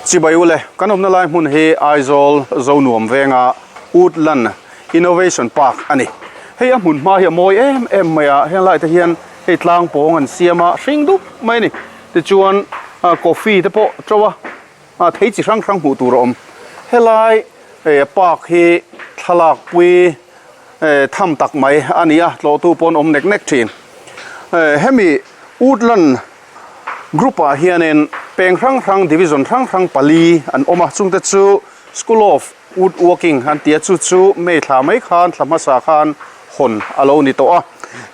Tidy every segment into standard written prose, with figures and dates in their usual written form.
Chibai ule, kan awmna lai hmun hi Aizawl Zonuam venga Woodland Innovation Park a ni. Hei a hmun hma hi a mawi em em mai a, heng lai te hian hei tlang pawng an siam a, hring dup mai a ni. Tichuan coffee te pawh to a, thei chi hrang hrang hmuh tur a awm. Helai park hi thlalak pui tham tak mai a ni a, tlawhtu pawh an awm nek nek thin. Hemi Woodland Group ah hianin peng hrang hrang division hrang hrang pali an awm a, chungte chu School of Woodworking an ti a, chu chu May thla mai khan thla hmasa khan hawn a lo ni tawh a.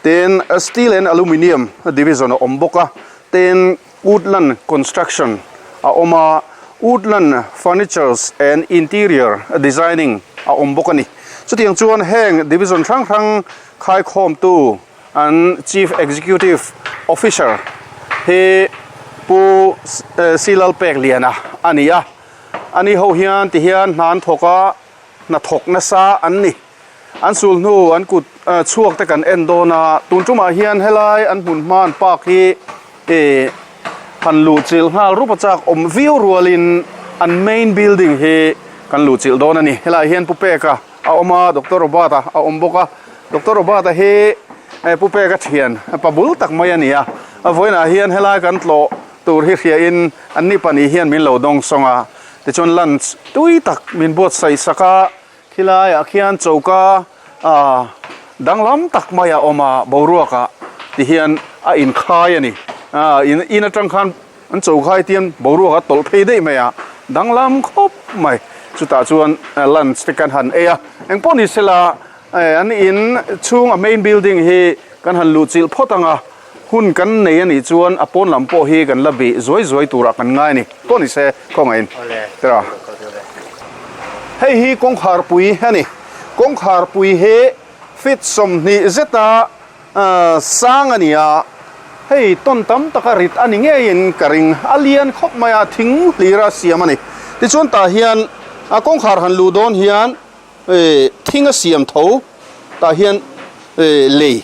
Tin, Steel and Aluminium division a awm bawk a, tin Woodland Construction a awm a, Woodland Furnitures and Interior Designing a awm bawk a ni. Chutiang chuan heng division hrang hrang khaikhawmtu An Chief Executive Officer hi Pu Silalpekliana a ni a, ani ho hian ti hian hna an thawk a, hna thawk nasa an ni. An sul hnu an kut chhuak te kan en dawn a, tun tumah hian helai an hmun hma an park hi han luh chilh nghal rup a chak awm viau rualin an main building hi kan luh chilh dawn a ni. Helaiah hian Pu Peka a awm a, Doctor Robert-a a awm bawk a, Doctor Robert-a hi Pu Peka thian pa bul tak mai a ni a, a vawiinah hian helai kan tlawh tur hi hriain an ni pahnih hian min lo dawng sawng a, tichuan lunch tui tak min buatsaih sak a, khilaiah khian choka ah danglam tak mai a awm a, boruakah ti hian a inkhai a ni, ah in atang khan An chokhai tian boruak a tawlh phei daih mai a, danglam khawp mai. Chutah chuan lunch te kan han ei a, engpawh ni sela an in chhung a main building hi kan han luh chilh phawt ang a, hun kan nei a nih chuan a pawn lam pawh hi kan la bih zuai zuai turah kan ngai a ni. Pawh ni se khawngaih in tira. Hei hi kawngkhar pui a ni. Kawngkhar pui hi feet 20 zeta Sang a ni a, hei tawn tam taka rit a ni ngeiin ka ring. A lian khawp mai a, thing hlira siam a ni. Tichuan tah hian a kawngkhar han luh dawn hian thing a siam tho tah hian lei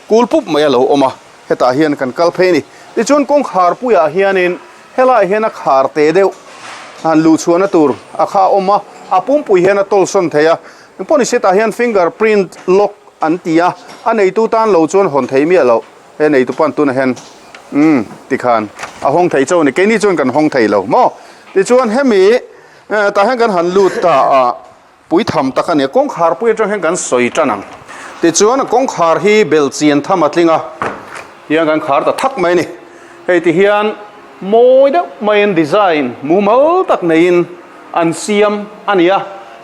kul pup mai a lo awm a, hetah hian kan kal phei a ni. Tichuan kawngkhar puiah hianin helaiah hian a khar te deuh han luh chhuahna tur a kha a awm a, a pumpui hian a tawlsawn thei a. Engpawh ni se tah hian finger print lock an ti a, a neitu tan lo chuan hawn thei miah loh, he neitu pan tunah hian umm tikhan a hawng thei chauh a ni, keini chuan kan hawng thei lo maw? Tichuan hemi tah hian kan han lut ta a, pui tham tak a ni a, kawngkhar pui atang hian kan sawi tan ang, tichuan a kawngkhar hi bel chian tham a tling a, tihian kan khar ta thak mai a ni, hei ti hian mawi deuh maiin design mumal tak neiin an siam a ni a,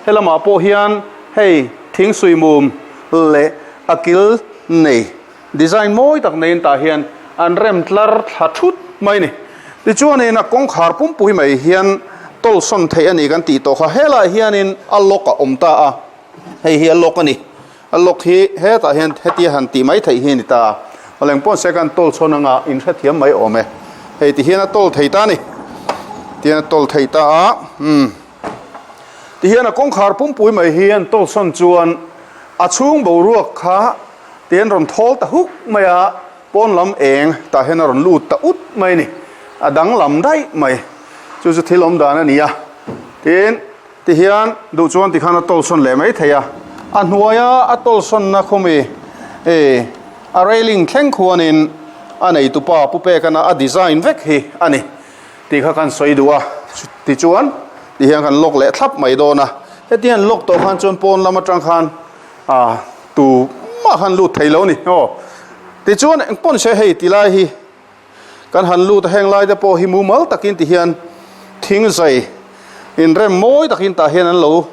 helamah pawh hian hei thing sui mum leh a kil nei design mawi tak neiin tah hian an rem tlar thla thut mai a ni. Tichuanin a kawngkhar pumpui mai hian tawlsawn theih a ni kan tih tawh kha helaiah hianin a lock a awm ta a, hei hi a lock a ni. A lock hi hetah hian hetia han tih mai theih hi a ni ta a, awleng pawn se kan tawl chhawn anga inhrethiam mai awm e. Hei ti hian a tawl thei ta a ni. Ti hian a tawl thei ta a, umm. Ti hian a kawngkhar pumpui mai hi an tawl sawn chuan a chhung boruak kha ti hian rawn thawl ta huk mai a, pawn lam eng tah hian a rawn lut ta ut mai a ni. A danglam daih mai. Chu chu thil awm dan a ni a. Tin. Tihian duh chuan tikhan a tawlsawn leh mai thei a, a hnuaia a tawlsawnna khawmi e a railing thleng khuanin a neitupa Pu Pekana a design vek hi a ni tih kha kan sawi duh a, tichuan tihian kan lock leh thlap mai dawn a, hetiang an lock tawh khan chuan pawn lam atang khan ah tu mah khan lut thei lo a ni aw. Tichuan engpawh nise hei tilai hi. Kan han lut a heng lai te pawh hi mumal takin ti hian thing zai inrem mawi takin tah hian an lo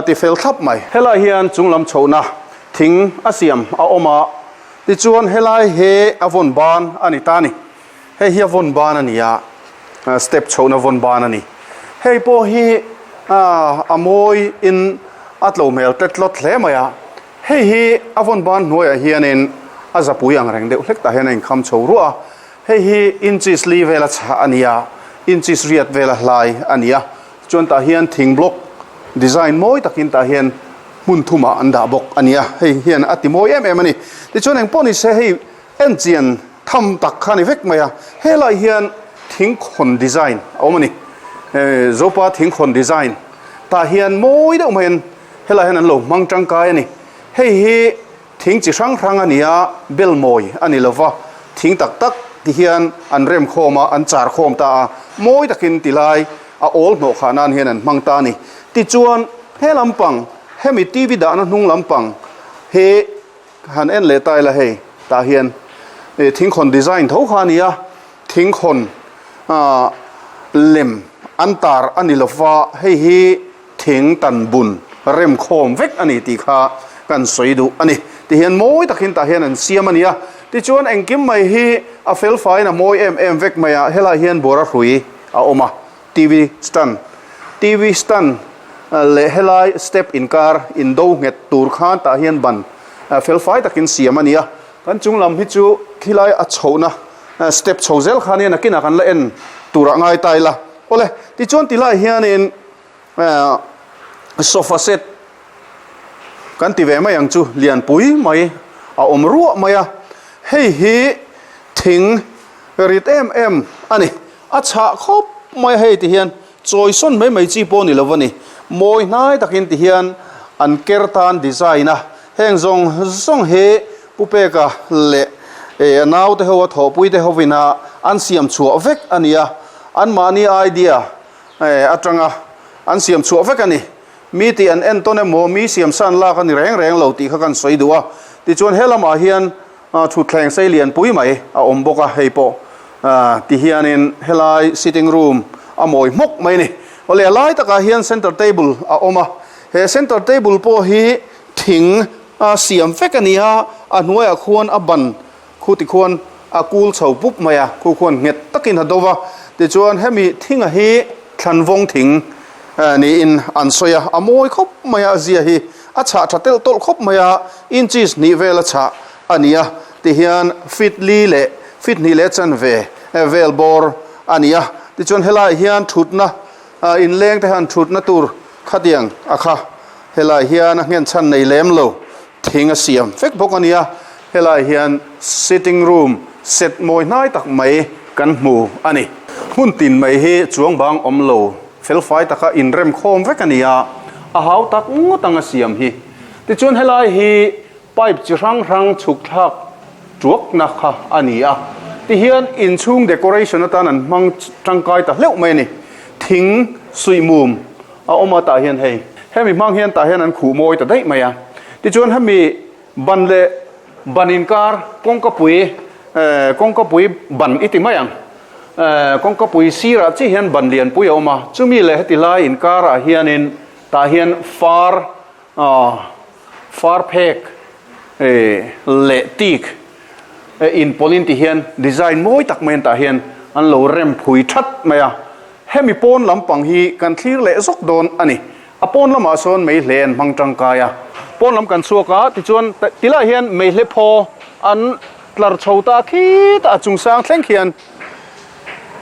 ti fel thlap mai. Helai hian chunglam chhohna thing a siam a awm a, tichuan helai hi a vawn ban a ni ta a ni. Hei hi a vawn ban a ni a, step chhohna vawn ban a ni. Hei pawh hi a mawi in a tlo hmel tlet tlawt hle mai a. Hei hi a vawn ban hnuaiah hianin a zapui ang reng deuh hlek tah hian a inkham chho ruah a, hei hi inches li vela chhah a ni a, inches riat vela hlai a ni a, chuan tah hian thing block design mawi takin tah hian hmun thumah an dah bawk a ni a, hei hian a ti mawi em em a ni. Tichuan engpawh ni se hei enchian tham tak kha a ni vek mai a, helaiah hian thingkhawn design a awm a ni. Zopa thingkhawn design tah hian mawi deuh maiin helaiah hian an lo hmang tangkai a ni. Hei hi thing chi hrang hrang a ni a, bel mawi a ni lova, thing tak tak ti hian an rem khawm a, an char khawm ta a, mawi takin ti lai a awl hnawh khah nan hian an hmang ta a ni. Tichuan he lampang hemi TV dahna hnung lampang hi han en leh ta ila hei tah hian thingkhawn design tho kha a ni a, thingkhawn ah lem an tar a ni lova hei hi thing tan bun rem khawm vek a ni tih kha kan sawi duh a ni. Tihian mawi takin tah hian an siam a ni a, tichuan engkim mai hi a fel faiin a mawi em em vek mai a, helaiah hian bawra hrui a awm a, TV stand TV stand leh helai step inkar indo nghet tur khan tah hian ban fel fai takin siam a ni a, kan chung lam hi chu khilai a chhohna step chho zel khan hian nakinah kan la en turah ngai ta ila. Awle, tichuan tilai hianin sofa set kan ti ve mai ang chu lianpui mai a awm ruah mai a, hei hi thing rit em em a ni. A chhah khawp mai a hei ti hian chawi sawn mai mai chi pawh ni lo a ni. Mawi hnai takin ti hian an ker tan design a, heng zawng zawng hi Pu Peka leh a naute ho a thawhpui te hovin a an siam chhuah vek a ni a, anmahni idea atanga an siam chhuah vek a ni. Mi tih an entawn emaw mi siam san lak a ni reng reng lo tih kha kan sawi duh a. Tichuan he lamah hian thutthleng sei lianpui mai a awm bawk a, hei pawh ti hianin helai sitting room a mawi hmawk mai a ni. Awle a lai takah hian center table a awm a, he center table pawh hi thing a siam vek a ni a, a hnuaiah khuan a ban khu tikhuan a kul chho pup mai a, khu khuan nghet takin a do va, tichuan hemi thinga hi thlanvawng thing niin an sawi a, a mawi khawp mai a, a zia hi a chhah tha telh tawlh khawp mai a, inches hnih vel a chhah a ni a, tihian feet li leh feet hnih leh chanve vel bawr a ni a, tichuan helaiah hian thutna inleng te han thutna tur khatiang a kha helaiah hian a nghen chhan nei lem lo. Thing a siam vek bawk a nia, helai hian sitting room set mawi hnai tak mai kan hmu a ni. Hmun tin mai hi chuang bang awm lo felfai taka inrem khawm vek a ni a, a hau tak ngawt ang a siam hi. Tichuan helai hi pipe chi hrang hrang chhuk thlak tuakna kha a ni a, tihian inchhung decoration atan an hmang tangkai ta hleuh mai a ni. Thing suih mum a awm a tah hian hei hemi hmang hian tah hian an khuh mawi ta daih mai a tichuan hemi ban leh ban inkar kawngka pui eh kawngka pui ban i ti mai ang eh kawngka pui sirah chiah hian ban lian pui a awm a chumi leh heti lai inkar ah hianin tah hian far ah far phek eh leh tik inpawlin ti hian design mawi tak mai an tah hian an lo rem phui that mai a. Hemi pawn lampang hi kan thlir leh zawk dawn a ni. A pawn lamah sawn meihle an hmang tangkai a. Pawn lam kan chhuak a, tichuan tilaiah hian meihle phaw an tlar chho ta khitah a chungsang thleng khian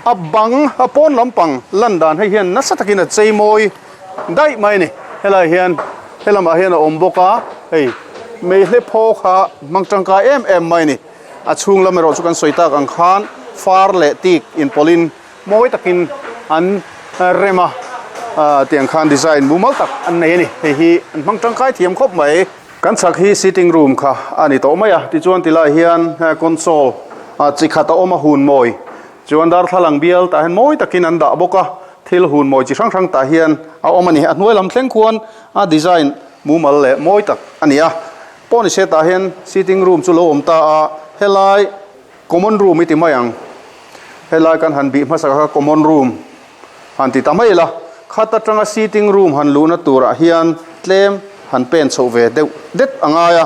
a bang a pawn lampang lan dan hei hian nasa takin a chei mawi daih mai a ni. Helaiah hian helamah hian a awm bawk a, hei meihle phaw kha hmang tangkai em em mai a ni. A chhung lam erawh chu kan sawi tak ang khan far leh tik inpawlhin Mawi takin an rem a, tiang khan design mumal tak an nei a ni. Hei hi an hmang tangkai thiam khawp mai. Kan chhak hi sitting room kha a ni tawh mai a, tichuan tilai hian console chi khat a awm a hun mawi. Chuan darthlalang bial tah hian mawi takin an dah bawk a, thil hun mawi chi hrang hrang tah hian a awm a ni. A hnuai lam thleng khuan a design mumal leh mawi tak a ni a. Pawh ni se tah hian sitting room chu lo awm ta a, helai common room i ti mai ang. Helai kan han bih hmasa kha common room han ti ta mai ila, khat atanga sitting room han luhna turah hian tlem han pen chhoh ve deuh det a ngai a,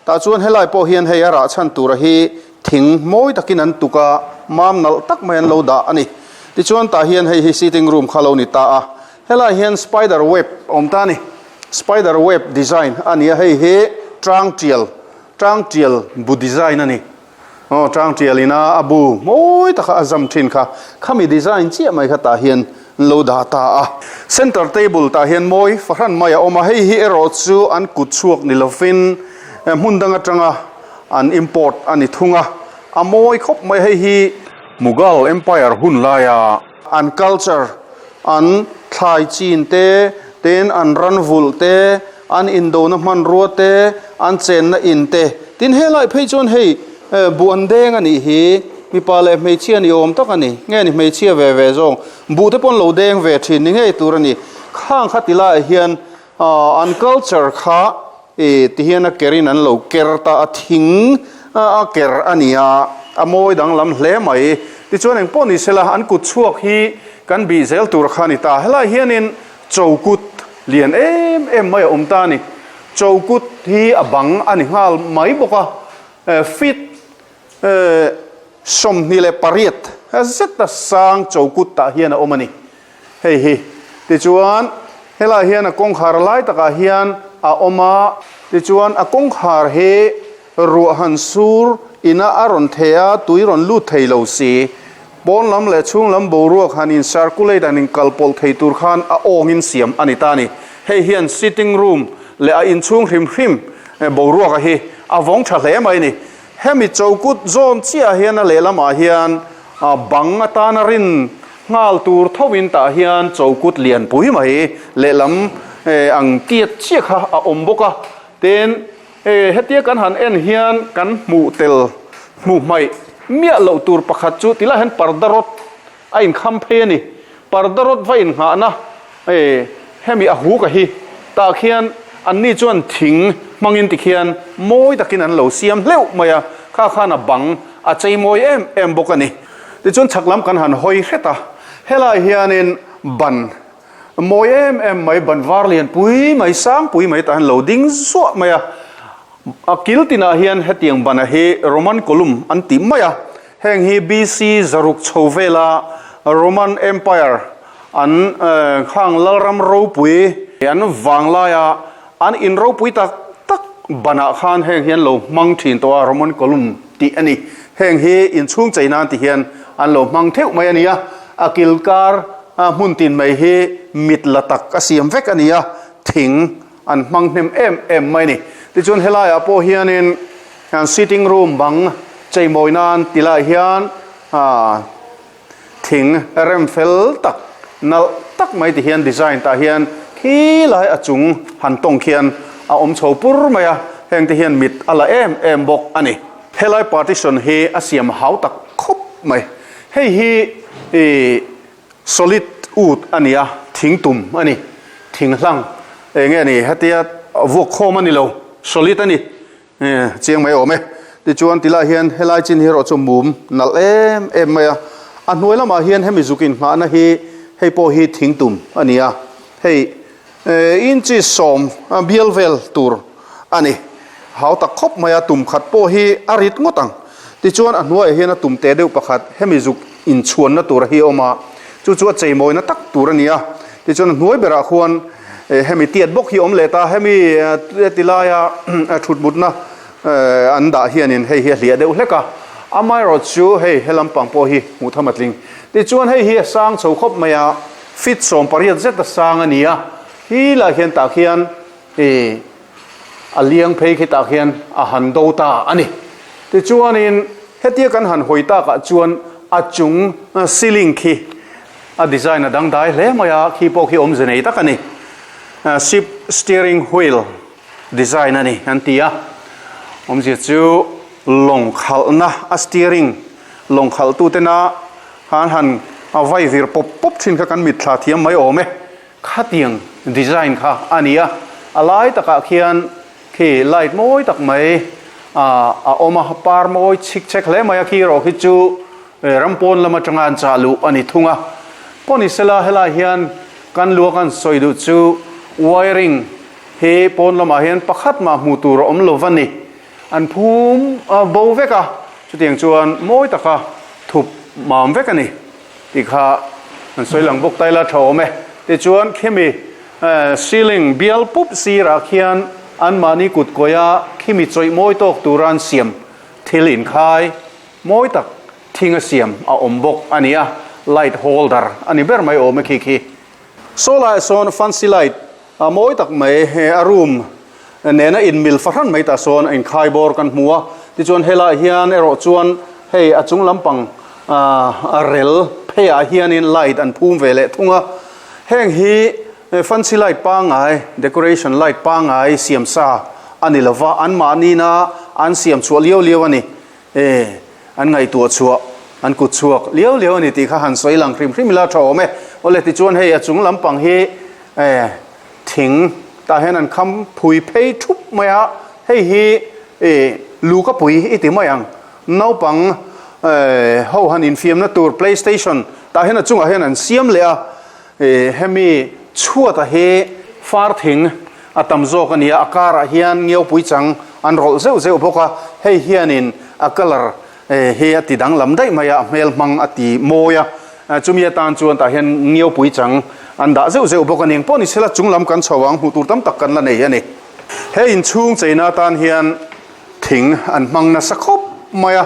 tah chuan helai pawh hian hei a rah chhan tura hi thing mawi takin an tuk a, mam nalh tak mai an lo dah a ni. Tichuan tah hian hei hi sitting room kha lo ni ta a, helai hian spider web a awm ta a ni, spider web design a ni a, hei hi tang tial tang tial bu design a ni. Aw tang tial ina a bu mawi taka a zam thin kha khami design chiah mai kha tah hian an lo dah ta a. Center table tah hian mawi fahran mai a awm a, hei hi erawh chu an kut chhuak ni lovin hmun dang atanga an import a ni thung a, a mawi khawp mai hei hi. Mughal Empire hun laia an culture. An thlai chin te, tin an ran vulh te, an indona hmanrua te, an chenna in te, tin helai phei chuan hei buh an deng a nih hi, mipa leh hmeichhia ni awm tak a ni, nge ni hmeichhia ve ve zawng, buh te pawh an lo deng ve thin ni ngei tur a ni, khang kha ti laiah hian an culture kha ti hian a ker in an lo ker ta a, thing a ker a ni a, a mawi danglam hle mai. Tichuan engpawh ni sela an kut chhuak hi kan bih zel tur kha a ni ta. Helaiah hianin chokut lian em em mai a awm ta a ni. Chokut hi a bang a ni nghal mai bawk a, feet 28 zeta sang chokut tah hian a awm a ni. Hei hi. Tichuan, helaiah hian a kawngkhar lai takah hian a awm a. Tichuan, a kawngkhar hi ruah han sur ina a rawn thei a, tui rawn lut thei lo si. Pawn lam leh chhung lam boruak han in circulate han in kal pawlh thei tur khan a awngin siam a ni ta a ni. Hei hian sitting room leh a inchhung hrim hrim boruak a hi a vawng tha hle mai a ni. Hemi chokut zawn chiah hian a lehlamah hian bang atana rin nghal tur thovin tah hian chokut lianpui mai lehlam ang tiat chiah kha a awm bawk a. Tin, hetia kan han en hian kan hmuh tel hmuh hmaih miah loh tur pakhat chu tilai hian parda rawt a inkham phei a ni. Parda rawt va inngahna hemi a huk a hi tah khian anni chuan thing hmangin tikhian mawi takin an lo siam hleuh mai a, kha khan a bang a chei mawi em em bawk a ni. Tichuan chhak lam kan han hawi hret a, helai hianin ban mawi em em mai, ban var lian pui mai, sang pui mai tah hian lo ding zuah mai a. A kil tinah hian hetiang bana hi Roman column an tih mai a, heng hi BC zaruk chho vela Roman Empire an khang lalram ropui an vang laia an in ropui tak tak banah khan heng hi an lo hmang thin tawh a, Roman column tih a ni. Heng hi inchhung chei nan ti hian an lo hmang theuh mai a ni a, a kil kar hmun tin mai hi mit la tak a siam vek a ni a, thing An hmang hnem em em mai a ni. Tichuan helaiah pawh hianin an sitting room bang cheimawi nan ti lai hian ah thing rem fel tak nalh tak mai ti hian design tah hian khi lai a chung han tawng khian a awm chho pur mai a, heng te hian mit a la em em bawk a ni. Helai partition hi a siam hau tak khawp mai. Hei hi ih Solid wood a ni a, thing tum a ni, thing hlang eng nge ni hetia vuak khawm a ni lo, solid a ni, chiang mai awm e. Tichuan tilai hian helai chin hi erawh chu mum nalh em em mai a, a hnuai lamah hian hemi zuk inngahna hi hei pawh hi thing tum a ni a, hei inchi sawm bial vel tur a ni. Hau tak khawp mai a, tum khat pawh hi a rit ngawt ang. Tichuan a hnuaiah hian a tum teh deuh pakhat hemi zuk inchhuanna tur hi a awm a, chu chu a cheimawina tak tur a ni a. Tichuan a hnuai berah khuan hemi tiat bawk hi a awm leh ta, hemi ti laia thutmutna an dah hianin hei hi a hliah deuh hlek a, amaherawh chu hei he lampang pawh hi hmuh tham a tling. Tichuan hei hi a sang chho khawp mai a, feet 80 zet a sang a ni a, hi lah hian tah khian ih a liang phei khi tah khian a han do ta a ni. Tichuanin hetia kan han hawi takah chuan a chung ceiling khi a design a dangdai hle mai a, khi pawh khi awmze nei tak a ni. Ship steering wheel design a ni an ti a, awmzia chu lawng khalhna a steering lawng khalhtutena han han vai vir pawp pawp thin kha kan mitthla thiam mai awm e. Khatiang design kha a ni a, a lai takah khian khi light mawi tak mai a awm a, par mawi chhik chhek hle mai a, khi erawh khi chu ram pawn lam atanga an chah luh a ni thung a. Pawh ni sela helai hian kan lua kan sawi duh chu wiring hi pawn lamah hian pakhat mah hmuh tur a awm lo va ni. An phum bo vek a, chutiang chuan mawi taka thup mam vek a ni. Tih kha an sawi lang bawk taila tha awm e. Tichuan khimi ceiling bial pup sirah khian anmahni kut kawia khimi chawih mawi tawk tura an siam thil inkhai mawi tak thing a siam a awm bawk a ni a, light holder a ni ber mai awm e khi khi. Saw laiah sawn fancy light a mawi tak mai a room nena inmil fahran mai tah sawn a inkhai bawr kan hmu a, tichuan helaiah hian erawh chuan hei a chung lampang a rel pheiah hianin light an phum ve leh thung a. Heng hi fancy light pangngai, decoration light pangngai siam sa a ni lova, anmahnina an siam chhuah liau liau a ni. E, an ngaihtuah chhuah, an kut chhuak liau liau a ni tih kha han sawi lang hrim hrim ila tha awm e. Awle tichuan hei a chung lampang hi e thing tah hian an kham phui phei thup mai a, hei hi e luka pui i ti mai ang. Naupang e ho han infiamna tur play station tah hian a chungah hian an siam leh a, e hemi chhuatah hi far thing a tam zawk a ni a, a karah hian ngiaupui chang an rawlh zeuh zeuh bawk a, hei hianin a colour hi a ti danglam daih mai a, a hmel hmang a ti mawi a, chumi atan chuan tah hian ngiaupui chang an dah zeuh zeuh bawk a ni. Engpawh ni sela chung lam kan chho ang hmuh tur tam tak kan la nei a ni. He inchhung cheina atan hian thing an hmang nasa khawp mai a,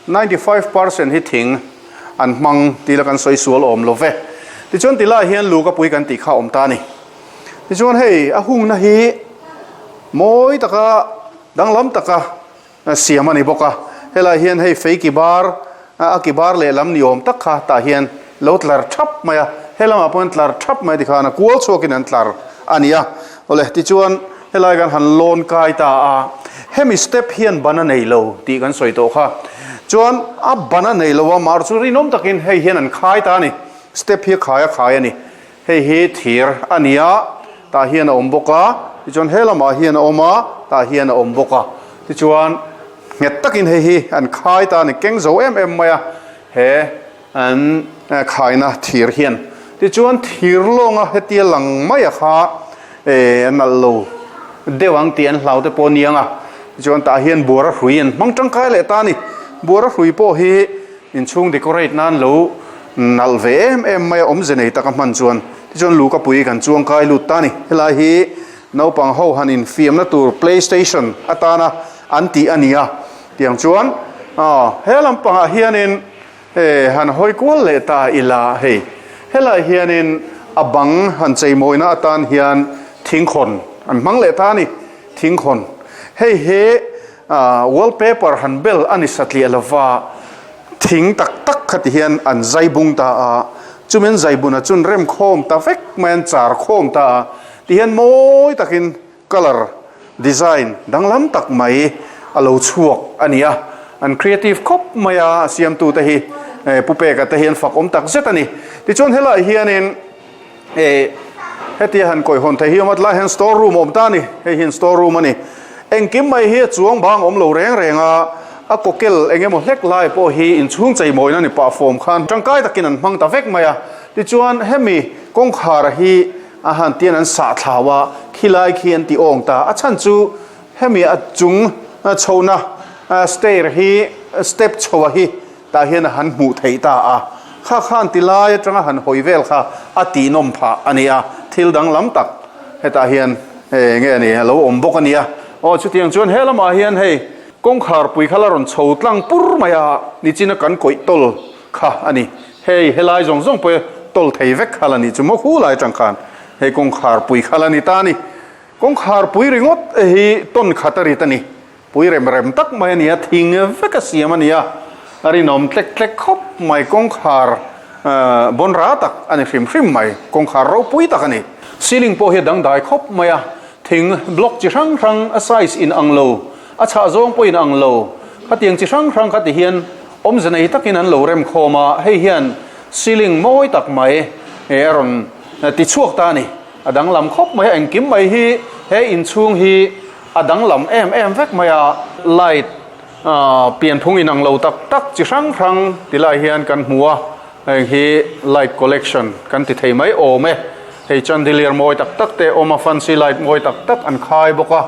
95 percent hi thing an hmang tih la kan sawi sual awm lo ve. Tichuan tilai hian luka pui kan tih kha a awm ta a ni. Tichuan hei a hungna hi mawi taka danglam taka siam a ni bawk a, helai hian hei fei ki bar a ki bar lehlam ni awm tak kha tah hian lo tlar thap mai a, helamah pawh hian tlar thap mai tikhan a kual chhuakin an tlar a ni a. Awle tichuan helai kan han lawn kai ta a, hemi step hian ban a nei lo tih kan sawi tawh kha. Chuan a ban a nei lo a, mar chu rinawm takin hei hian an khai ta a ni, step hi a khai a khai a ni. Hei hi thir a ni a, tah hian a awm bawk a, tichuan he lamah hian a awm a, tah hian a awm bawk a. Tichuan nghet takin hei hi an khai ta a ni, keng zo em em mai a he an khaina thir hian. Tichuan thir lawnga hetia lang mai a kha eh a nalh lo deuh ang tih an hlau te pawh a ni ang a. Tichuan tah hian buara hrui an hmang tangkai leh ta a ni. Buara hrui pawh hi Inchhung decorate nan lo nalh ve em em mai a, awmze nei taka hman chuan tichuan luka pui kan chuang kai lut ta a ni. Helai hi naupang ho han infiamna tur play station atana an tih a ni a, tiang chuan he lampangah hianin han hawi kual leh ta ila hei. Helai hianin a bang han cheimawina atan hian thingkhawn an hmang leh ta a ni, thingkhawn. Hei hi Wallpaper han bel a ni satliah lova, thing tak tak kha ti hian an zai bung ta a, chumi an zai bunah chuan rem khawm ta vek mai an char khawm ta a, ti hian mawi takin colour design danglam tak mai a lo chhuak a ni a, an creative khawp mai a, a siamtute hi Pu Peka te hi an fak awm tak zet a ni. Tichuan helaiah hianin. Eh, hetia han kawih hawn thei hi awm a, tlai hian store room a awm ta a ni, hei hian store room a ni. Engkim mai hi a chuang bang awm lo reng reng a, a kawkel eng emaw hlek lai pawh hi inchhung cheimawina ni pah fawm khan tangkai takin an hmang ta vek mai a. Tichuan hemi kawngkhar hi a han tian an sah thlau a, khilai khi an ti awng ta. A chhan chu hemi a chung chhohna stair hi step chhoa hi Tah hian a han hmuh theih ta a, kha khan ti lai atanga han hawi vel kha a tihnawm phah a ni a, thil danglam tak hetah hian nge a ni a lo awm bawk a ni a. Aw chutiang chuan he lamah hian hei kawngkhar pui kha la rawn chho tlang pur mai a, nichina kan kawih tawl kha a ni. Hei helai zawng zawng pawh hi tawl thei vek kha la ni chu maw khu lai atang khan hei kawngkhar pui kha la ni ta a ni. Kawngkhar pui ringawt hi tawn khat a rit a ni. Pui rem rem tak mai a ni a, thing vek a siam a ni a, a rinawm tlek tlek khawp mai, kawngkhar bawn ra tak a ni hrim hrim mai, kawngkhar ropui tak a ni. Ceiling pawh hi a dangdai khawp mai a, thing block chi hrang hrang a size in ang lo, a chhah zawng pawh in ang lo, khatiang chi hrang hrang kha ti hian awmze nei takin an lo rem khawm a, hei hian ceiling mawi tak mai a rawn ti chhuak ta a ni, a danglam khawp mai a, engkim mai hi he inchhung hi A danglam em em vek mai a, light pianphung inang lo tak tak chi hrang hrang ti lai hian kan hmu a, heng hi light collection kan ti thei mai awm e, hei chandelier mawi tak tak te a awm a, fancy light mawi tak tak an khai bawk a,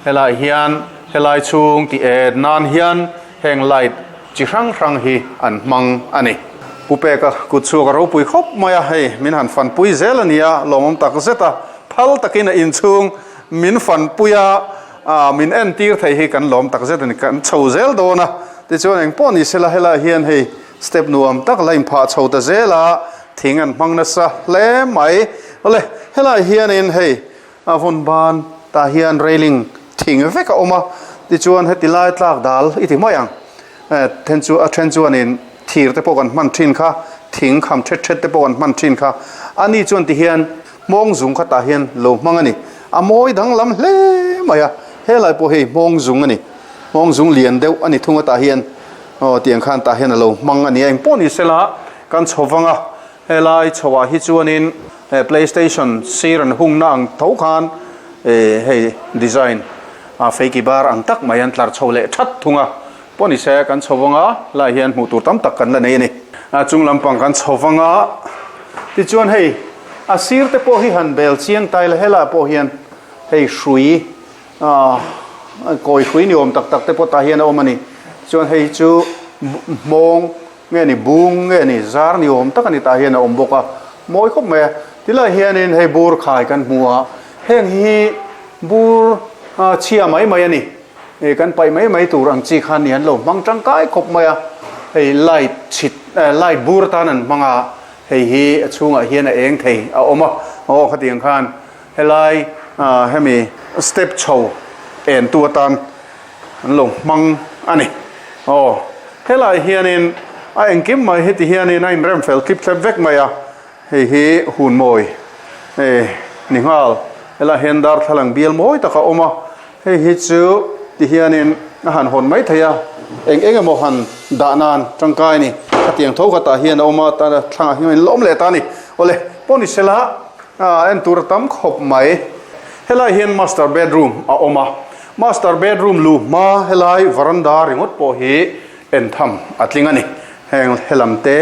helai hian helai chhung tih en nan hian heng light chi hrang hrang hi an hmang a ni. Pu Peka kut chhuak a ropui khawp mai a, hei min han fanpui zel a nia, lawmawm tak zet a, phal takin a inchhung Min fanpui a, min entir thei hi kan lawm tak zet a ni, kan chho zel dawn a, tichuan eng pawh ni sela helaiah hian hei step nuam tak la inphah chho ta zel a, thing an hmang nasa hle mai. Awle, helaiah hianin hei a vawn ban tah hian railing thing vek a awm a, tichuan heti lai tlak dal i ti mai ang, then chu a then chuanin thir te pawh kan hman thin kha, thing kham thet thet te pawh kan hman thin kha. Ani chuan tihian hmawng zung kha tah hian lo hmang a ni. A mawi danglam hle mai a, helai pawh hei hmawng zung a ni. Hmawng zung lian deuh a ni thung a tah hian aw tiang khan tah hian a lo hmang a ni a. Engpawh ni sela kan chho vang a, helai chhoah hi chuanin playstation sir an hungna ang tho khan hei design a feiki bar ang tak mai an tlar chho leh that thung a. Pawh ni se kan chho vang a, lai hian hmuh tur tam tak kan la nei a ni. A chung lampang kan chho vang a, tichuan hei a sir te pawh hi han bel chiang ta ila helaiah pawh hian hei hrui ah kawi hrui ni awm tak tak te pawh tah hian a awm a ni. Chuan hei chu hmawng nge ni bung nge ni zar ni awm tak a ni tah hian a awm bawk a, mawi khawp mai a. Tilai hianin hei bur khai kan hmu a, heng hi bur chhia mai mai a ni. Hei kan paih mai mai tur ang chi khan ni an lo hmang tangkai khawp mai a, hei light chhit light bur atan an hmang a, hei hi a chhungah hian a eng thei a awm a, aw khatiang khan helai ah hemi step chho en tu atan an lo hmang a ni, aw helai hianin a engkim mai heti hianin a inrem fel thlip thlep vek mai a. Hei hi hun mawi eh ni nghal helaiah hian darthlalang bial mawi tak a awm a, hei hi chu ti hianin a han hawn mai thei a, eng eng emaw han dah nan tangkai a ni, khatiang tho khatah hian a awm a, thlangah hian in la awm leh ta a ni, awle pawh ni sela ah en tur a tam khawp mai, helaiah hian master bedroom a awm a, master bedroom luh hma helai varanda ringawt pawh hi En tham a tling a ni. Heng helam te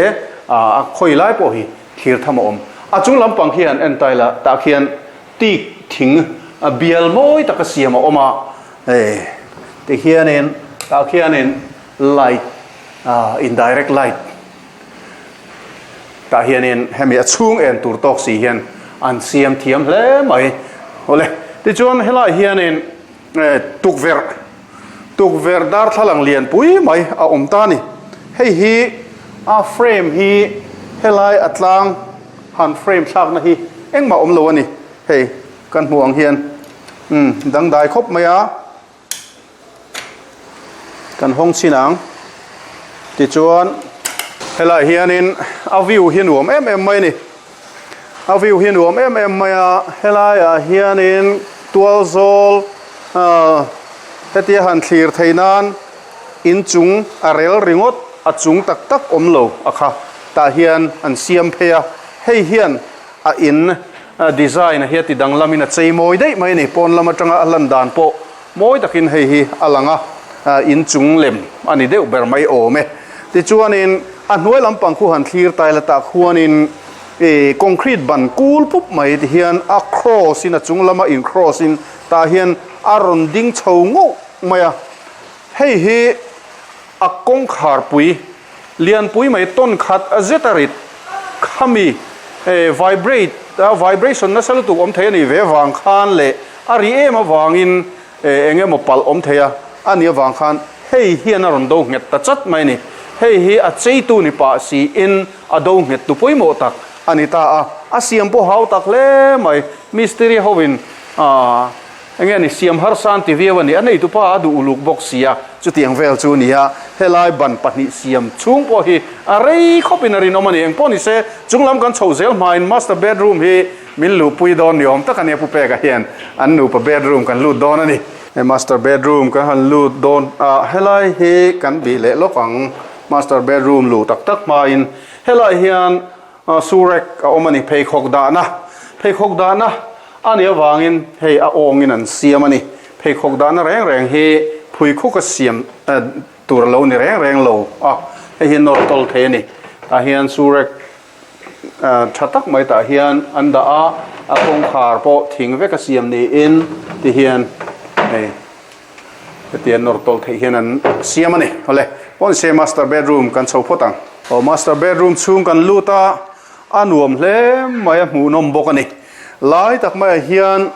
a khawi lai pawh hi thlir tham a awm. A chung lampang hian en tai la tah khian teak thing a bial mawi taka siam a awm a, hei ti hianin tah khianin light indirect light tah hianin hemi a chhung en tur tawk si hian an siam thiam hle mai. Awle tichuan helai hianin tukverh Tukverh darthlalang lian pui mai a awm ta a ni. Hei hi a frame hi helai a tlang han frame thlakna hi engmah awm lo a ni. Hei kan hmuh ang hian umm dangdai khawp mai a, kan hawng chhin ang. Tichuan helai hianin a view hi nuam em em mai a ni. A view hi nuam em em mai a, helaiah hianin tual zawl ahh hetia han thlir theih nan inchung a rel ringawt a chung tak tak awm lo a kha tah hian an siam phei a, hei hian a in design a hi a ti danglamin a chei mawi daih mai a ni, pawn lam atanga a lan dan pawh mawi takin hei hi a lang a, inchung lem a ni deuh ber mai awm e. Tichuanin a hnuai lampang khu han thlir tai la tah khuanin ih concrete ban kul pup mai ti hian a cross in a chung lama in cross in tah hian a rawn ding chho ngauh mai a, hei hi a kawngkhar pui lianpui mai tawn khat a zet a rit khami eh vibrate a vibration nasa lutuk awm thei a nih ve vang khan leh a ri em avangin eh eng emaw palh awm thei a a nih avang khan hei hian a rawn do nghet ta chat mai a ni. Hei hi a cheitu ni pah siin a do nghet tu pawimawh tak a ni ta a, a siam pawh hau tak hle mai. Mistiri hovin ah Eng nge ni, siam harsa an ti viau a ni. A neitu pa a duh uluk bawk si a, chutiang vel chu a ni a. Helai ban pahnih siam chhung pawh hi a rei khawpin a rinawm a ni. Eng pawh ni se, chung lam kan chhoh zel hmain master bedroom hi min luhpui dawn ni awm tak a nia Pu Peka hian an nupa bedroom kan lut dawn a ni. He master bedroom kan han lut dawn a, helai hi kan bih leh lawk ang. Master bedroom luh tak tak hmain helai hian Surek a awm a ni, pheikhawk dahna. Pheikhawk dahna a nih avangin hei a awngin an siam a ni. Pheikhawk dahna reng reng hi phuikhuk a siam tur a lo ni reng reng lo a, hei hi nawr tawl thei a ni. Tah hian surek tha tak mai tah hian an dah a, a kawngkhar pawh thing vek a siam niin tihian hei. Hetiang nawr tawlh theih hian an siam a ni. Awle, pawn se master bedroom kan chho phawt ang. Aw master bedroom chhung kan lut a, a nuam hle mai a hmuhnawm bawk a ni. Lai tak maiah hian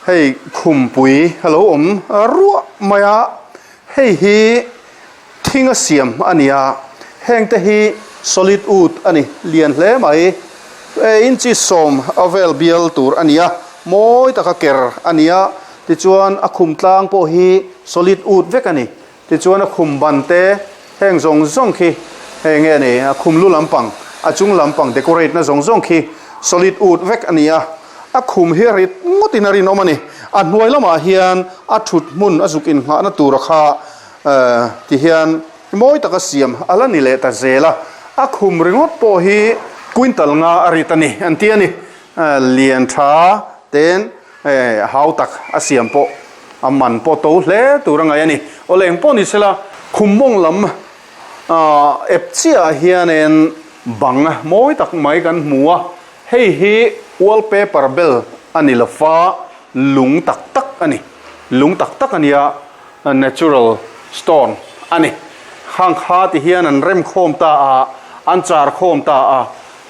hei khumpui a lo awm ruah mai a, hei hi thing a siam a ni a, heng te hi solid wood a ni, lian hle mai. Inchi sawm a vel bial tur a ni a, mawi taka ker a ni a. Tichuan a khum tlang pawh hi solid wood vek a ni. Tichuan a khum ban te heng zawng zawng khi hei nge ni a khum lu lampang a chung lampang decorate na zawng zawng khi Solid wood vek a ni a, a khum hi a rit ngawt in a rinawm a ni. A hnuai lamah hian a thut hmun a zuk inngahna tura kha ti hian mawi taka siam a la ni leh ta zel a. A khum ringawt pawh hi quintal nga a rit a ni an ti a ni. Lian tha ten hau tak a siam pawh a man pawh to hle tur a ngaih a ni. Awle eng pawh ni sela khum mawng lam ep chiah ah hianin bang mawi tak mai kan hmu a, hei hi wallpaper bel a ni lo va, lung tak tak a ni, lung tak tak a nia, natural stone a ni. Khang kha ti hian an rem khawm ta a, an char khawm ta a,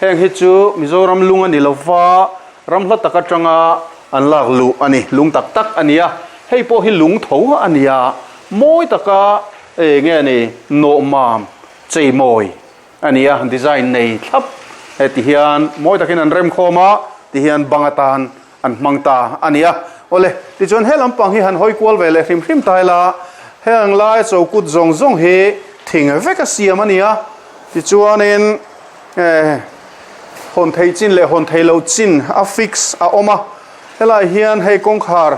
heng hi chu Mizoram lung a ni lo va, ram hla tak atanga an lak luh a ni, lung tak tak a nia, hei pawh hi lung tho a nia, mawi taka Eng nge ni nawhmam cheimawi a ni a, design nei thlap heti hian mawi takin an remkhawm a, tihian bang atan an hmang ta a ni a. Awle, tichuan he lampang hi han hawi kual ve leh hrim hrim ta ila, heng lai chokut zawng zawng hi thing vek a siam a ni a, tichuanin eh hawn theih chin leh hawn theih loh chin a fix a awm a, helai hian hei kawngkhar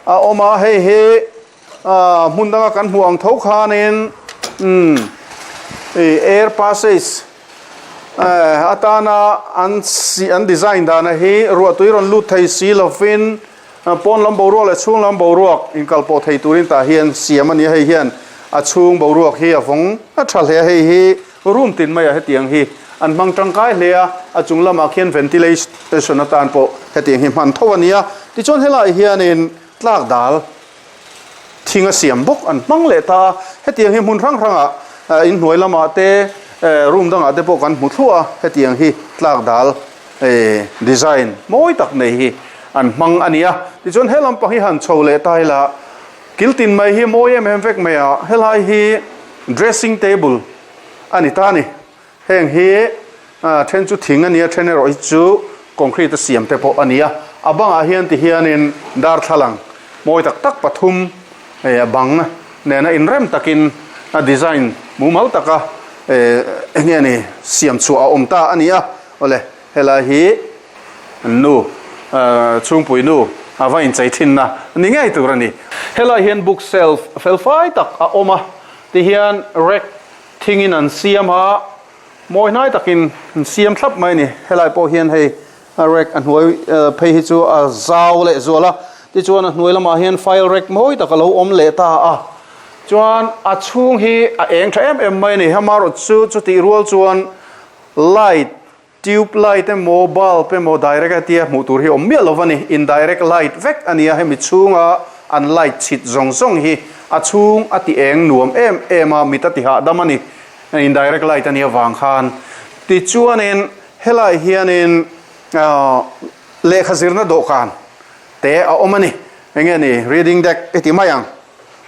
a awm a, hei hi Ahh hmun danga kan hmuh ang tho khanin umm ih air passage eh atana an si an design dana hi ruahtui rawn lut thei si lovin pawn lam boruak leh chhung lam boruak inkalpawh thei turin tah hian siam a ni a, hei hian a chhung boruak hi a vawng a tha hle a, hei hi room tin maiah hetiang hi an hmang tangkai hle a, a chung lamah khian ventilation atan pawh hetiang hi hman tho a ni a, tichuan helaiah hianin tlak dal thing a siam bawk an hmang leh ta a, hetiang hi hmun hrang hrangah inhnuai lamah te room dangah te pawh kan hmu thluah a, hetiang hi tlak dal design mawi tak nei hi an hmang a ni a, tichuan he lampang hi han chho leh ta ila kil tin mai hi mawi em em vek mai a, helai hi dressing table a ni ta a ni. Heng hi then chu thing a nia, then erawh hi chu concrete a siam te pawh a ni a. A bangah hian ti hianin darthlalang mawi tak tak pathum eh a bang nena inrem takin a design mumal taka eh eng nge ni siam chhuah a awm ta a ni a. Awle helai hi nu chhungpui nu a va inchei thinna ni ngei tur a ni. Helai hian book shelf felfai tak a awm a, tihian rack Thingin an siam a, mawi hnai takin an siam thlap mai a ni. Helai pawh hian hei a rack a hnuai phei hi chu a zau leh zual a, tichuan a hnuai lamah hian file rack mawi tak a lo awm leh ta a. Chuan a chhung hi a eng tha em em mai a ni. Amaherawhchu chu chutih rual chuan light Tube light emaw bulb emaw direct a tia hmuh tur hi awm miah lo a ni. Indirect light vek a nia hemi chhunga an light chhit zawng zawng hi a chhung a ti eng nuam em em a, mit a ti hahdam a ni. Indirect light a nih avang khan. Tichuanin helai hianin lehkha zirna dawhkan te a awm a ni. Enge ni reading deck i ti mai ang.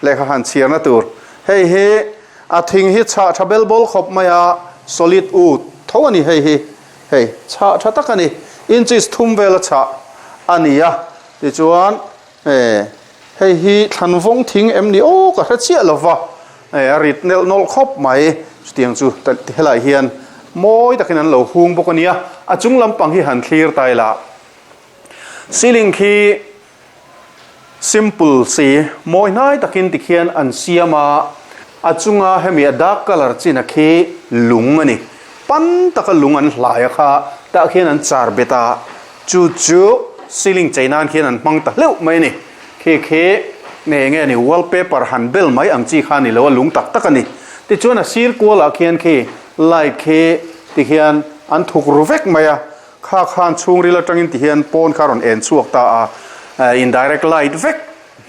Lehkha han chhiarna tur. Hei hi a thing hi chhah tha bel bawl khawp mai a, solid wood tho a ni hei hi. Hei chhah tha tak a ni. Inches thum vela chhah a ni a. Tichuan eh hei hi thlan vawng thing em ni aw ka hre chiah lo va. Eh a rit nelh nawlh khawp mai. Chutiang chu helai hian mawi takin an lo hung bawk a nia. A chung lampang hi han thlir ta ila. Ceiling khi Simple si, mawi hnai takin tikhian an siam a, a chunga hemi a dark colour chin a khi lung a ni. Pan taka lung an hlai a kha tah khian an char bet a, chu chu ceiling chei nan khian an hmang ta hleuh mai a ni. Khi khi nge nge ni wallpaper han bel mai ang chi kha a ni lo a, lung tak tak a ni. Tichuan a sir kualah khian khi light khi tikhian an thuk ru vek mai a, Kha khan chhungril atangin ti hian pawn kha rawn en chhuak ta a, indirect light vek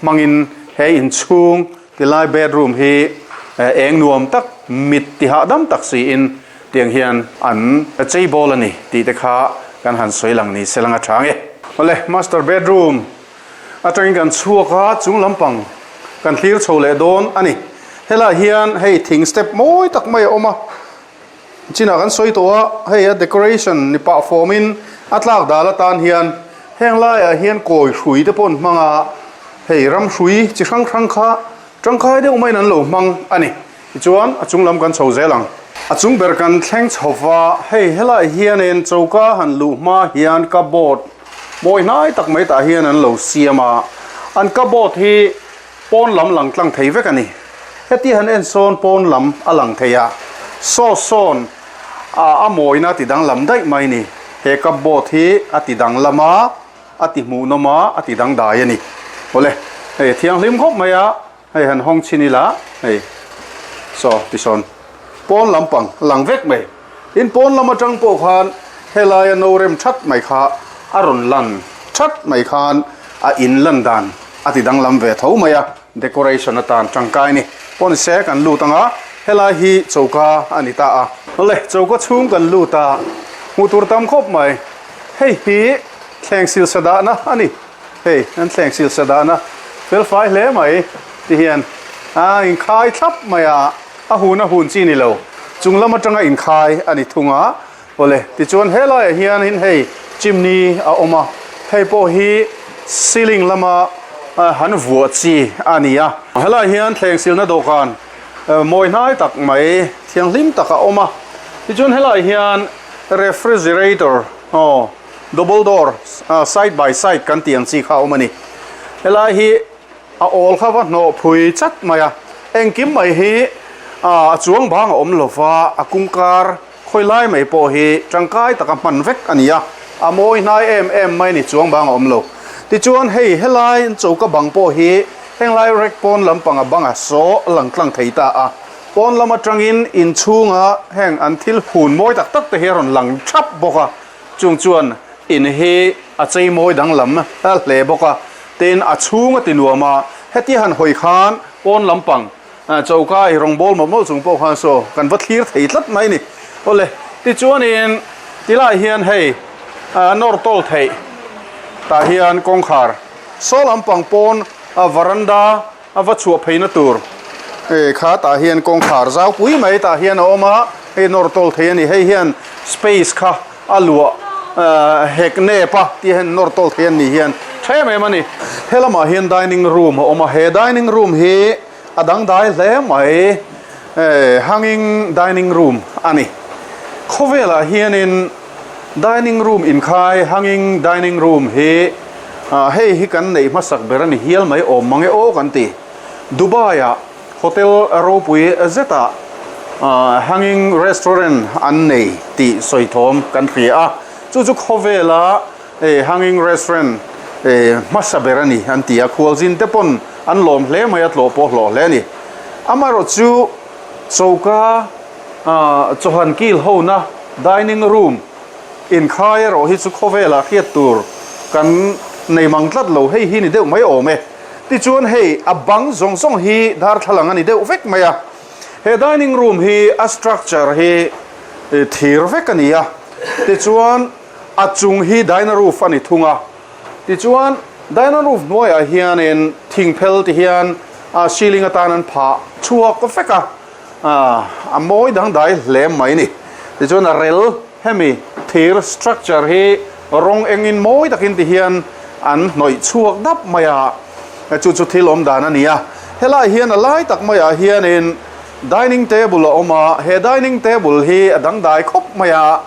hmangin he inchhung tilai bedroom hi eng nuam tak mit ti hahdam tak siin tiang hian an chei bawl a ni tih te kha kan han sawi lang ni se lang a tha nge. Awle master bedroom atangin kan chhuak a, chung lampang kan thlir chho leh dawn a ni. Helaiah hian hei thing step mawi tak mai a awm a. Chinah kan sawi tawh a, hei a decoration ni pah fawmin a tlak dal atan hian heng laiah hian kawi hrui te pawh an hmang a, hei ram hrui chi hrang hrang kha tangkai deuh maiin an lo hmang a ni. Tichuan a chung lam kan chho zel ang. A chung ber kan thleng chho va, hei helaiah hianin choka han luh hma hian cupboard mawi hnai tak mai tah hian an lo siam a, an cupboard hi pawn lam lang tlang thei vek a ni. Heti han en sawn pawn lam a lang thei a, saw sawn a mawina ti danglam daih mai ni. He cupboard hi a ti danglam a. A ti hmuhnawm a, a ti dangdai a ni. Awle, hei a thianghlim khawp mai a, hei han hawng chhin ila, hei saw tisawn pawn lampang lang vek mai. Tin, pawn lam atang pawh khan helaia no rem that mai kha a rawn lan that mai khan a in lan dan a ti danglam ve tho mai a, decoration atan tangkai a ni. Pawn se kan lut ang a, helai hi choka a ni ta a. Awle, choka chhung kan lut a, hmuh tur tam khawp mai. Hei hi thleng sil sa dahna a ni. Hei an thleng sil sa dahna fel fai hle mai ti hian a inkhai thlap mai a, a hun a hun chi ni lo. Chung lam atanga inkhai a ni thung a. Awle, tichuan helaiah hianin hei chimney a awm a, hei pawh hi ceiling lama han vuah chi a ni a. Helaiah hian thleng silna dawhkan mawi hnai tak mai thianghlim tak a awm a. Tichuan helaiah hian Refrigerator aw double door side by side kan tih ang chi kha a awm a ni. Helai hi a awl kha va hnawh phui chat mai a, engkim mai hi a chuang bang a awm lo va, a kungkar khawi lai mai pawh hi tangkai taka hman vek a ni a, a mawi hnai em em mai a ni chuang bang a awm lo. Tichuan hei helai choka bang pawh hi henglai rek pawn lampanga banga saw lang tlang thei ta a. Pawn lam atangin inchhunga heng an thil hun mawi tak tak te hi a rawn lang thap bawk a, chung chuan in hi a chei mawi danglam hle bawk a, tin a chhung a ti nuam a, hetia han hawi khan pawn lampang choka i rawngbâwl mawlh mawlh chung pawh khan saw kan va thlir thei tlat mai a ni. Awle, tichuanin tilaiah hian hei nawr tawl theih tah hian kawngkhar saw lampang pawn varanda A va chhuah pheina tur eh kha tah hian kawngkhar zau pui mai tah hian a awm a, hei nawr tawl thei a ni. Hei hian space kha a luah eh hek nep a tih hian nawr tawl thei a ni hian tha em em a ni. He lamah hian dining room a awm a, he dining room hi a dangdai hle mai eh hanging dining room a ni. Khawvelah hianin dining room inkhai hanging dining room hi Ah hei hi kan neih hmasak ber a ni hial mai awm mang e aw kan ti. Dubai ah hotel ropui zet ah hanging restaurant an nei tih sawi thawm kan hria a, chu chu khawvel a hanging restaurant hmasa ber a ni an ti a, khualzin te pawn an lawm hle mai a, tlawh pawh hlawh hle a ni. Amaherawh chu choka chawhan kil hona dining room Inkhai erawh hi chu khawvelah hriat tur kan nei mang tlat lo, hei hi ni deuh mai awm e. Tichuan hei a bang zawng zawng hi darthlalang a ni deuh vek mai a. He dining room hi a structure hi thir vek a ni a, tichuan a chung hi diner roof a ni thung a. Tichuan diner roof hnuaiah hianin thingphel ti hian ceiling atan an phah chhuak vek a. A mawi dangdai hle mai a ni. Tichuan a rel hemi thir structure hi rawng engin mawi takin ti hian an hnawih chhuak dap mai a, chu chu thil awm dan a ni a. Helaiah hian a lai tak maiah hianin dining table a awm a, he dining table hi a dangdai khawp mai a,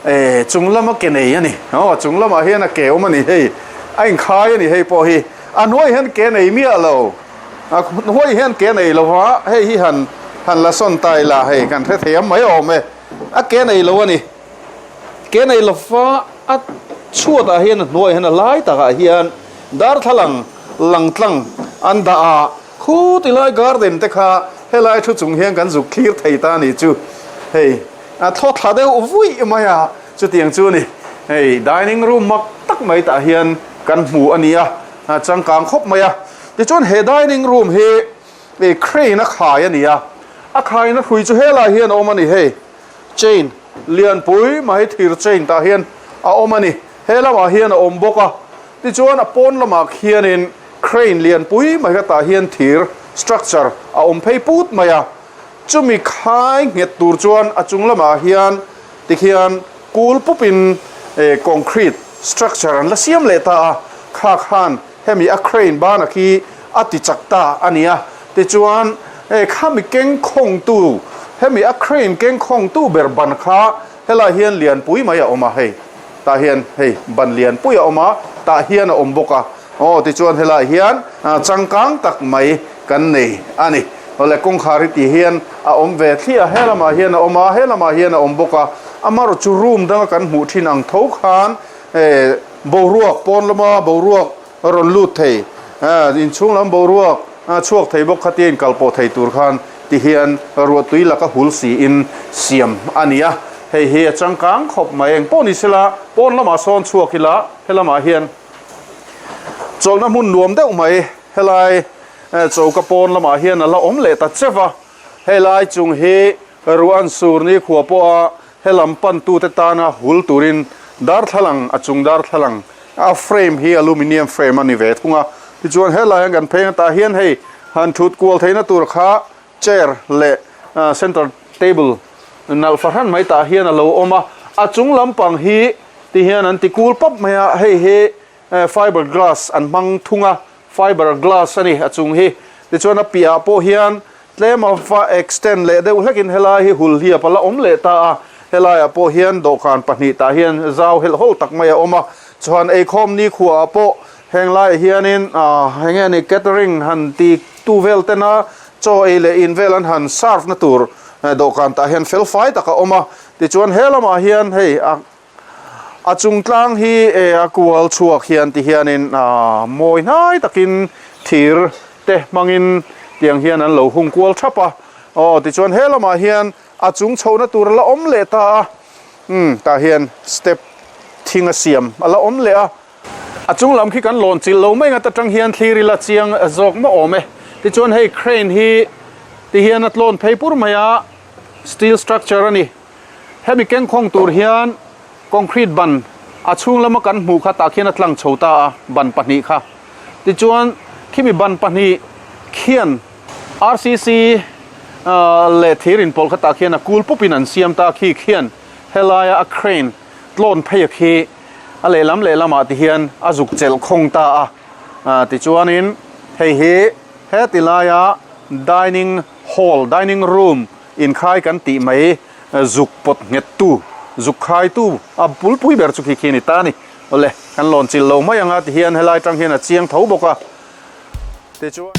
eh chung lama ke nei a ni. Aw chung lamah hian a ke awm a ni hei, a inkhai a ni hei pawh hi. A hnuaiah hian ke nei miah lo. A hnuai hian ke nei lo va, hei hi han han la sawn ta ila hei kan hre thei ang mai awm e. A ke nei lo a ni. Ke nei lo va a chhuatah hian a hnuaiah hian a lai takah hian darthlalang lang tlang an dah a, khu ti lai garden te kha helai thu chung hian kan zuk thlir thei ta a ni chu. Hei a thaw thla deuh vuih mai a, chutiang chu a ni. Hei dining room mak tak mai tah hian kan hmu a ni a, changkang khawp mai a. Tichuan he dining room hi ih crane a khai a ni a, a khaina hrui chu helai hian a awm a ni hei chain lianpui mai thir chain tah hian a awm a ni, he lamah hian a awm bawk a, tichuan a pawn lamah khianin crane lianpui mai kha tah hian thir structure a awm phei put mai a, chumi khai nghet tur chuan a chung lamah hian tikhian kul pupin eh concrete structure an la siam leh ta a, kha khan Hemi a crane bana khi a ti chak ta a nia. Tichuan, he khami keng khawngtu Hemi a crane keng khawng tu ber ban kha helai hian lianpui mai a awm a hei tah hian hei ban lianpui a awm a tah hian a awm bawk a aw tichuan helai hian changkang tak mai kan nei a ni. Awle kawngkhar hi tih hian a awm ve thliah a he lamah hian a awm a he lamah hian a awm bawk a amaherawhchu chu room danga kan hmuh thin ang tho khan boruak pawn lama boruak rawn lut thei inchhung lam boruak chhuak thei bawk khatia inkal pawh thei tur khan ti hian ruahtui laka hul siin siam a ni a, hei hi a changkang khawp mai. Eng pawh ni sela pawn lamah sawn chhuak ila helamah hian chawlhna hmun nuam deuh mai helai choka pawn lamah hian a la awm leh ta cheu va, helai chung hi ruah an sur ni khua pawha Helam pantute tana hul turin darthlalang a chung darthlalang a frame hi aluminium frame a ni ve thung a. Tichuan helai hian kan phei ang tah hian hei han thut kual theihna tur kha chair leh center table nalh fahran mai tah hian a lo awm a. A chung lampang hi ti hian an ti kul pawp mai a, hei hi fiber glass an hmang thung a, fiber glass a ni a chung hi. Tichuan a piahah pawh hian Tlem a va extend leh deuh hlekin helai hi hul hiap a la awm leh ta a, helaiah pawh hian dawhkan pahnih tah hian zau helh hawl tak mai a awm a, chuan eikhawm nikhua ah pawh heng laiah hianin aah eng nge ni catering han ti tu vel tena chaw ei leh in vel an han serve na tur dawhkan tah hian fel fai tak a awm a, tichuan he lamah hian hei a A chung tlang hi e a kual chhuak hian ti hianin aaa mawi hnai takin thir te hmangin tiang hian an lo hung kual thap a. Aw tichuan he lamah hian a chung chhohna tur a la awm leh ta a, umm tah hian step thing a siam a la awm leh a. A chung lam khi kan lawn chilh lo mai ngat atang hian thlir ila chiang zawk mah awm e. Tichuan hei crane hi ti hian a tlawn phei pur mai a, steel structure a ni. Hemi kengkhawng tur hian concrete ban a chhung lama kan hmuh kha tah khian a tlang chho ta a, ban pahnih kha. Tichuan khimi ban pahnih khian RCC leh thir inpawlh kha tah khian a kul pupin an siam ta a, khi khian helaia a crane tlawn phei a khi a lehlam lehlamah ti hian a zuk chelh khawng ta a. Tichuanin hei hi heti laia dining hall, dining room, Inkhai kan tih mai zuk pawt nghet tu, zuk khai tu a bulpui ber chu khi khi a ni ta a ni. Awle, kan lawn chilh lo mai ang a tihian helai tang hian a chiang tho bawk a. Tichuan.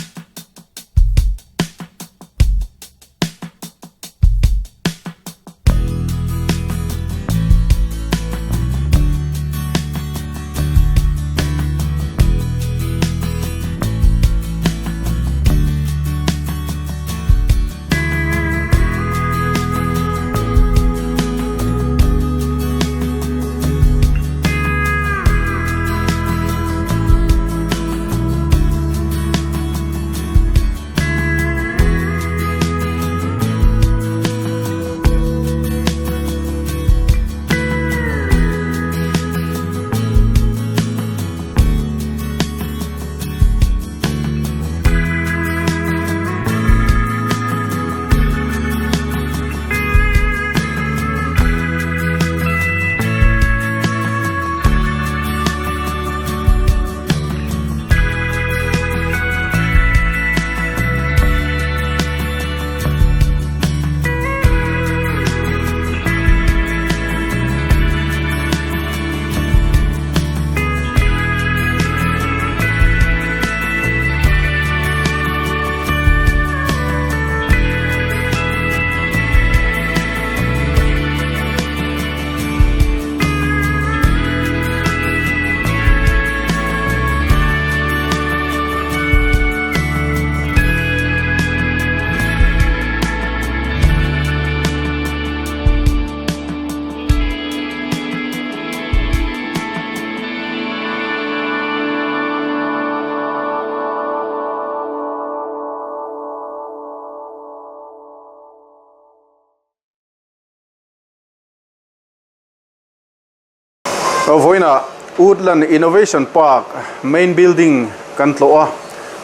Vawiinah Woodland Innovation Park main building kan tlawh a,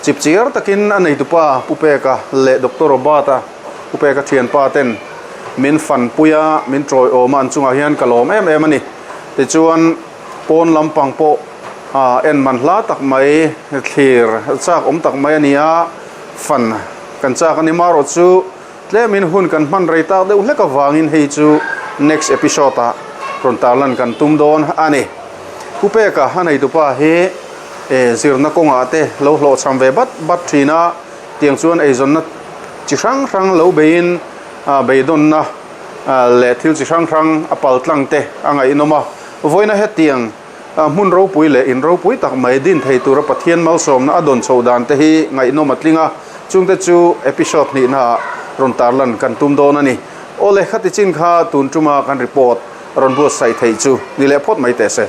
chipchiar takin a neitupa Pu Peka leh Doctor Robert-a Pu Peka thianpa ten min fanpui a, min tawiawm a, an chungah hian ka lawm em em a ni. Tichuan pawn lampang pawh en man hla tak mai, thlir chak awm tak mai a ni a, fan kan chak a ni. Marawh chu. Tlemin hun kan hman rei tak deuh hlek avangin hei chu next episode ah rawn tarlan kan tum dawn a ni. Pu Peka a neitupa hi zirna kawngah te lo hlawhchham ve bat bat thin a, tiang chuan eizawnna chi hrang hrang lo beiin beidawnna leh thil chi hrang hrang a pal tlang te a ngaihnawm a. Vawiina hetiang hmun ropui leh in ropui tak mai din thei tura Pathian malsawmna a dawn chhoh dan te hi ngaihnawm a tling a, chungte chu episode hnihnaah rawn tarlan kan tum dawn a ni. Awle, khati chin kha tun tuma kan report rawn buatsaih theih chu ni leh phawt mai teh se.